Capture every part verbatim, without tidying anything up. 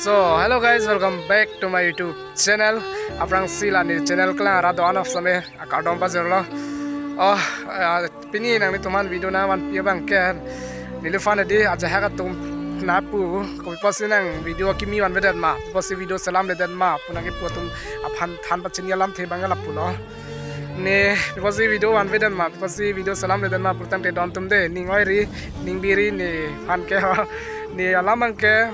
So, hello guys, welcome back to my YouTube channel. Aphrangsi la ne channel kelang arat do-an aphan sitame akardom pajirlo. Oh, ah, pini nanglitum aphan video nangvanpi abang ke, neliphan adi ajahak atum nangpu, kopi pusi nang video kimi vanvedet ma, kopi pusi video selamledet ma pu nangkipu atum aphan than pachini alamthe abang lapulo. Ne, kopi pusi video vanvedet ma, kopi pusi video selamledet ma pulotangte don atum dei, ning oiri, ning biri nephan ke ho. Ne alam abang ke,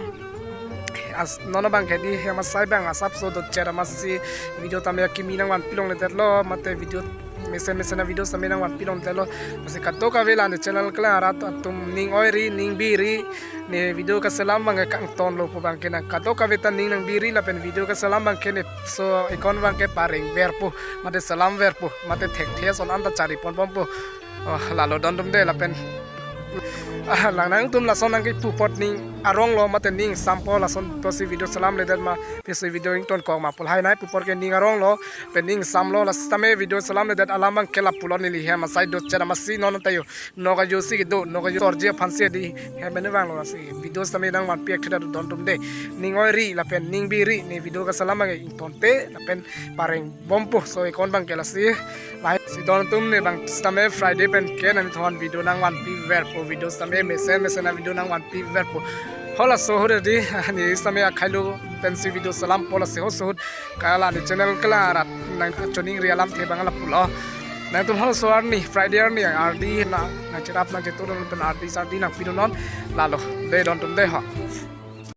as, non abang ke di hem asai abang asapso dotchet amatsi video tame kimi nangvanpi longledetlo, mate video mesen mesen avideo tame nangvanpi longledetlo. Lasi kadokave la ne channel kelang arat atum ning oiri, ning biri, ne video kaselam abang ke kangtonlo pu abang ke nang kadokave ta ning nangbiri lapen video kaselam abang ke ne, so account abang ke parengverpo, mate selamverpo, mate thekthe ason anta chari ponbompo. Oh, lalo don atum dei lapen, ah, lang nangtum lason nangkipu apot ning aronglo mate ning ingsampo, lason pusi video selamledet ma, pusi video ingtonkok ma pu lahai nangpu apot ke ning aronglo, pen ning ingsamlo, la sitame video selamledet alam abang ke lapulo, neli hem asai dotchet amatsi non anta jo, nok ajosi kedo, nok ajo sorji aphansi di hem ene vanglo, lasi video sitame nangvanpi aktheda don atum dei. Ning oiri lapen ning biri ne video kaselam abang ke ingtonte lapen parengbompo, so account abang ke lasi. Lahai si don atum ne abang sitame Friday pen ke nanglitum aphan video nangvanpiverpo, video sitame mesen mesen avideo nangvanpiverpo. Halaso ahut adi, ne sitame akhailu pensi video selampo, lasi halaso ahut ke la ne channel kelang arat nangchoningri alamthe abang lapulo. Nangtum halaso arni, Friday arni, ardi na, nangcherap nangchetu dun pen ardi sardi nangpi dun non, lalo dei don atum dei ho.